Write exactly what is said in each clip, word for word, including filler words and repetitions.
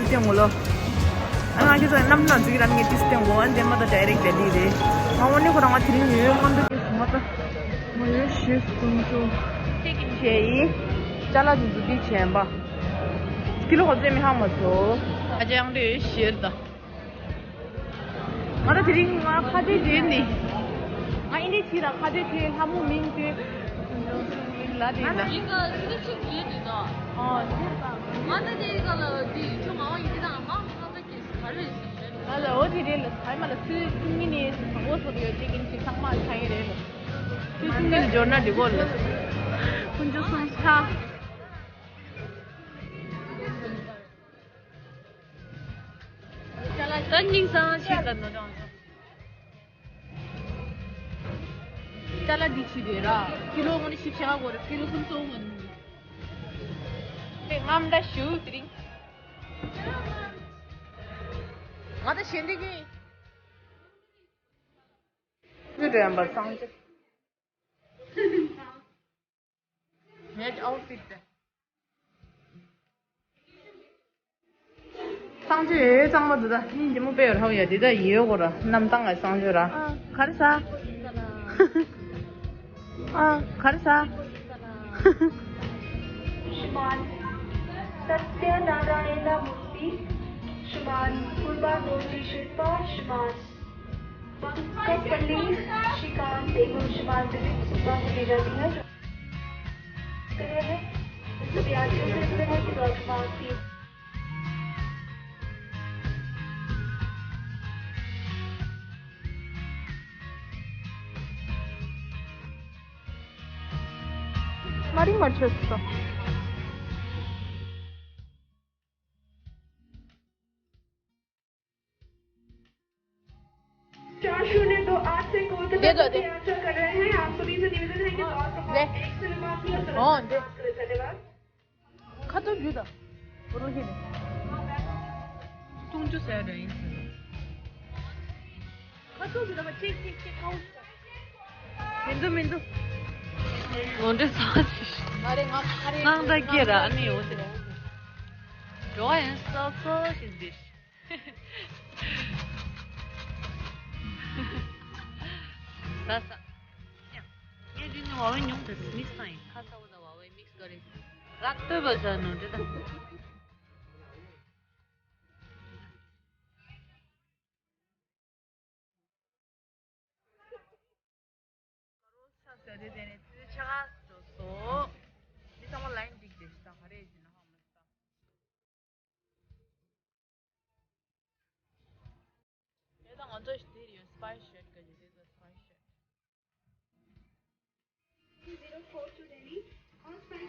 སྟོན་གོ་ལོ། ཨ་ང་ཁྱེད་ཚོ་རྣམ་པ་སྣ་ཚོགས་ཀྱི་རང་ངས་ཏིས་སྟོན་གོ། ཨ་འདས་མ་ད་ཌའི་རེག་ཌལ་ལི་རེད། ང་འོ་ནི་ཁོ་རང་ང་དེ་རིང་ཡོད་མ་འདུག་གི་སོང་ང་ད། ང་ཡོད་ཞེས་སུ་ཀུན་སྤྱོད་ཅེག་ཨིན་བྱས་ཡིན། ཅ་ལག་དེ་ཚོ་འདི་བྱས་པ། ཀི་ལོ་ག་ཚོད་མི་ཧ་མ་སོ། ཨ་ཅག་ཡང་དུ་ཡོད་ཞེས་ད། ང་ད་དེ་རིང་ང་ཁ་ཆེ་བྱས་ནི། ང་ཨིན་དེ་ཕྱི་ལ་ཁ་ཆེ་བྱས་ལྷ་མོ་མིང་དེ། ལ་དེ་ལ། ཡིན་ག་ཚིག་ཅིག་ཡོད་དེ་ད། ཨ་ང་ད་དེ་ག་ལ་དེ་ཁྱོད་ང་བ་ཡིན་དེ་ད་ང་ང་ད་ག་རེ་ཟེར་རེད། ང་ལ་འོ་དེ་རེད་ལ་ཚར་མ་ལ་སུས་ཀུན་ཉིན་ནས་དང་པོ་སོགས་ཡོད་ཅིག་ཡིན་ཅིག་ཚང་མ་ཆ་ཡིན་རེད་ལ། སུས་ཀུན་ཉིན་འབྱོར་ན་འགྲིག་གོ་ལ། ཀུན་སྤྱོད་སོང་ཆ། ད་སྙིང་སང་ཤེས་ད་ནོ་ཀྲང་། ཅ་ལག་འདི་ཕྱི་རེད་ར། ཀི་ལོ་ངོ་ནི་ཞིབ་ཆ་གོ་ར། ཀི་ལོ་གསུམ་སོང་ངོ་ནི། དེ་རྔམ་འདྲ་ཞུ་དེ་རིང་། ང་ད་ཞེ་འདི་གི། ཁྱོད་འདྲ་ཡང་པ་སང་ཅི། ངའི་ཨའུ་ཕིད་དེ། སང་ཆོས་ཡོད་གཙང་མ་འདུག་ད་ནི་འདི་མོ་དཔེ་ཡོད་ར་ཧ་ཡ་འདི་ད་ཡོད་གོ་ར་གནམ་ཐང་ལ་སང་ཆོས་ར། ཨ་ག་རེ་ཟ། ཨ་ག་རེ་ཟ། श्रीमान सत्यनारायण मूर्ति, श्रीमान पूर्वा नोटी शिल्पा, श्रीमान पंकज पल्ली, श्रीकांत एवं श्रीमान दिलीप सुब्बा को दी जाती है। इस विद्यार्थियों से इसमें है कि वर्तमान की མ་རིང་མར་ཆོད་སོང་། चार शून्य दो आठ से कोलकाता दे दो, तक दे। यात्रा कर रहे हैं। आप सभी से निवेदन है कि दौड़ प्रभाव एक से विमान की हाँ, दे। धन्यवाद। ཁ་ཐུག་རྒྱུ་དང་། རོ་ཧི་ནི། ཐུང་ཅུ་ཟེར་ར་ཡིན། ཁ་ཐུག་རྒྱུ་དང་ཅིག་ཅིག་ཅིག་ཁའུ། མི་འདུག་མི་འདུག་ངོ་འདྲེ་ཚ་ཞིག་མ་རེད་ང་ཁ་རེ་ནང་ད་སྐྱེ་ར་ཨ་ནི་འོ་དེ། འགྲོ་བ་ཡིན་སོ་སོ་ཞིག་འདི། ཟ་ཟ། ངས་འདི་ནི་བ་བའི་ཉུང་དུ་མིག་སང་ཡིན་ཁ་ཚ་བོ་དང་བ་བའི་མིག་སྒ་རེ། རག་ལྟོས་པ་ཟ་ནོ་འདྲི་དང་། ཆ་ཟེར་དེ་དེ་ནས་དེ་ཆ་ག་འགྲོ་སོ། འདི་ཚང་མ་ལ་ཡིན་འགྲིག་དེ་ཞིག་དང་ག་རེ་ཡིན་ན་ཧ་མ་སྟ། དེ་དང་ང་ཚོ་ཞིག་དེ་ཡོད་སྤའི་ཤོད་ག་ཞིག་དེ་ཚོ་སྤའི་ཤོད།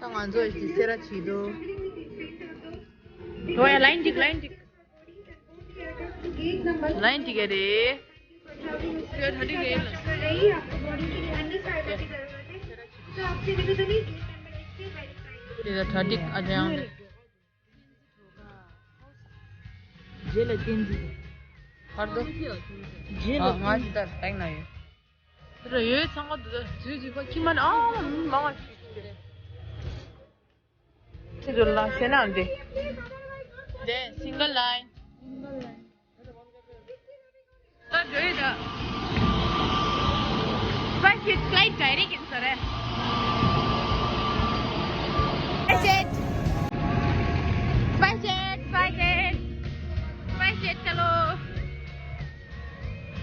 ད་ང་ཚོ་ཡི་སེ་ར་བྱེད་དོ། འགྲོ་ཡ་ལ་ཡིན་འགྲིག་ལ་ཡིན་འགྲིག་ལ་ཡིན་འགྲིག་ག་རེད། དེ་ད་གྲ་སྒྲིག་ཨ་ཅང་རེད། རྗེས་ལ་བསྟན་འཛིན། བར་དུ། རྗེས་ལ་ང་ཅི་ལྟར་བཏང་ན་ཡོད། དེ་ལ་ཡོད་ཚང་མ་འདུག་ད་དུས་ཀྱི་ཁ་ཁྱི་མ་ནི་ཨ་མ་མང་བ་ཞིག་རེད། ཁྱི་ཚོ་ལ་ཤེས་ན་འདི། འདི་single line། ད་འགྲོ་ཡི་ད། SpiceJet flight direct ཡིན་ས་རེད། SpiceJet SpiceJet SpiceJet SpiceJet ཆ་ལོ།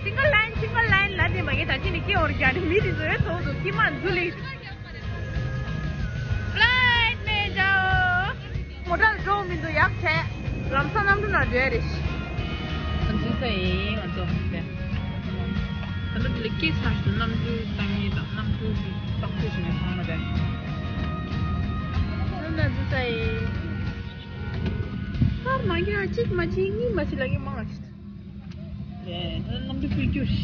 Single line single line ལ་དེ་མ་གི་ད་ཅི་ནི་སྐྱེ་བོར་རྒྱ་ནི་མི་དེ་ཚོའི་ཐོག་ཏུ་ཁྱི་མ་འཛུལ་ལི། Flight མེད་འདྲ། མོ་ཊ་འགྲོ་མི་འདུག་ཡག་བྱས། ལམ་སང་གནམ་གྲུ་ནང་འགྲོ་ཡ་རེད། ང་འཛུལ་ས་ཡིན་ང་ཚོ་དེ། ད་ལྟ་དེ་ལ་སྐྱེས་ཚར་སོང་གནམ་གྲུ་བཏང་ཡས་དང་གནམ་གྲུ་ཞིག་བཏང་ཐུབ་སོང་ཡ་ཚང་མ་དེ། ང་འཛུལ་ས་ཡིན། ཁར་མ་གྱི་ཨ་གཅིག་མ་གཅིག་གཉིས་མ་གཅིག་ལ་གི་མང་ཨ་གཅིག་ལས་ད་གནམ་གྲུ་ཕུད་རྒྱུ་རེད།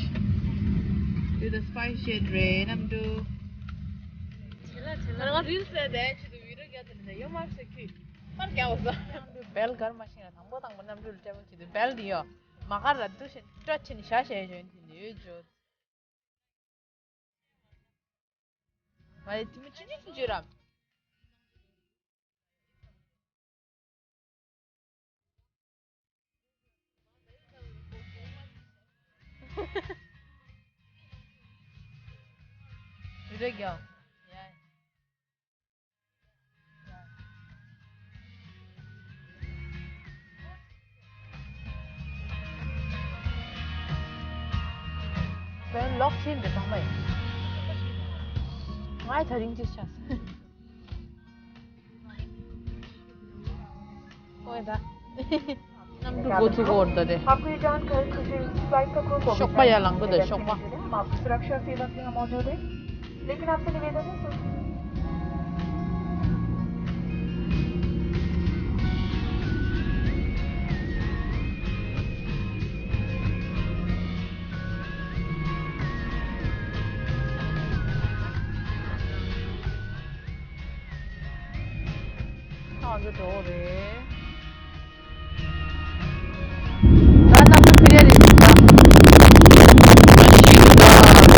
དེ་ད་སྤའི་ཤེད་རེད་གནམ་གྲུ། བྱེད་ལ་བྱེད་ལ་ང་རིལ་སེ་དེ་ཆེད་དུ་བི་ཌིའོ་རྒྱག་དེ་ནས་ཡོད་མ་རེད་ཟེར་ཁྱོད་པར་རྒྱག་བ་ས། གནམ་གྲུ་བེལ་གར་མ་ཤེས་ན་དང་པོ་དང་པོ་གནམ་གྲུ་ལ་ཀྲེ་ཝལ་བྱེད་དུས་བེལ་དེ་ཡོད་མ་གར་ལ་འདུ་ཤེས་སྤྲོ་ཆེ་ནས་ཤ་ཤེས་ཡོད་དེ་ནས་ཡོད་བརྗོད། ང་རེ་དེ་མི་ཆུང་ཆུང་ཆུང་ཆུང་ར། རེད་རྒྱག་བོན་ལོག་ཕྱིན་འདི་ཚང་མ་ཡིན། ང་ད་རིང་ཅིག་ཆགས་སོང་། ཨོ་ཡ་ད། གནམ་གྲུ་འགོ་ཚུགས་འོར་ད་དེ། आपको ये जानकर खुशी हुई कि फ्लाइट का क्रू कोविड शोक पाया लंगो दे, शोक पा। हम आपकी सुरक्षा और सेवा के लिए यहाँ मौजूद है, लेकिन आपसे निवेदन है, ང་ཚོ་འགྲོ་རེད། ད་གནམ་གྲུ་ཕི་རེ་རེ་ཞིག་ད། ང་ཤི་རུ་ད། ཚོ་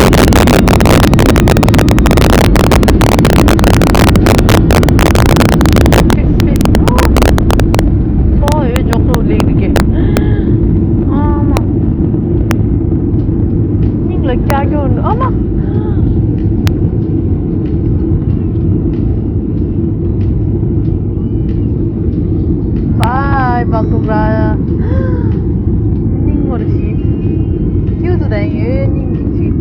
འོད་འཇོག་ཏུ་ལེགས་འདུག་གེ། ཨ་མ། སྙིང་ལ་སྐྱག་རྒྱུ་ཨ་མ། བའི་བག་འགྲོ་ར། སྙིང་ངོར་ཞིག་ཁྱེའུ་ཚོ་དང་ཡོད་སྙིང་གི་ཞིག་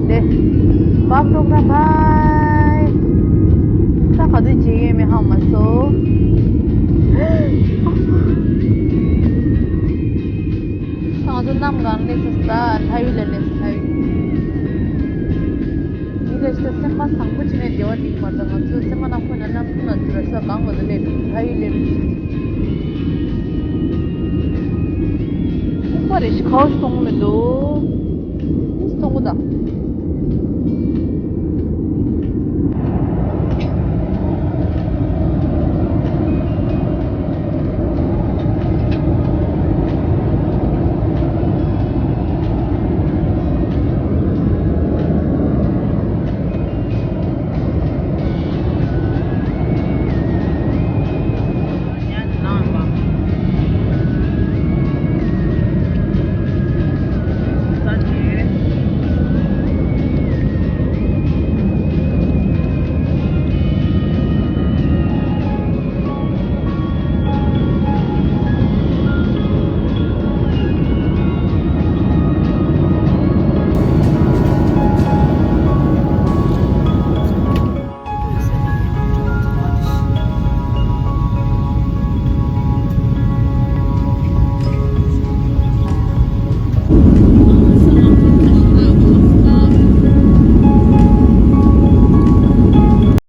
དེ། བག་འགྲོ་ར་བའི། ས་ག་དུས་བྱེད་ཡོད་མེད་ཧ་མ་སོ། ང་ཚོ་གནམ་གང་སླེབས་སོང་ད། ལྷ་ཡུལ་ལ་སླེབས་སོང་། ལྷ་ཡུལ། མི་ལ་ཞིག་སེམས་པ་བཟང་པོ་བྱས་ནས་བདེ་བ་འདི་མ་གཏོགས། ང་ཚོའི་སེམས་པ་ནང་ཁོ་ན་གནམ་གྲུ་ནང་འཛུལ་ལ་ས་གང་བ་དུ་སླེབས། ལྷ་ཡུལ་སླེབས། ཁོག་པ་རེ་ཞིག་ཁ་བ་ཞིག་གཏོང་གི་མི་འདུག་གཏོང་གི་ད།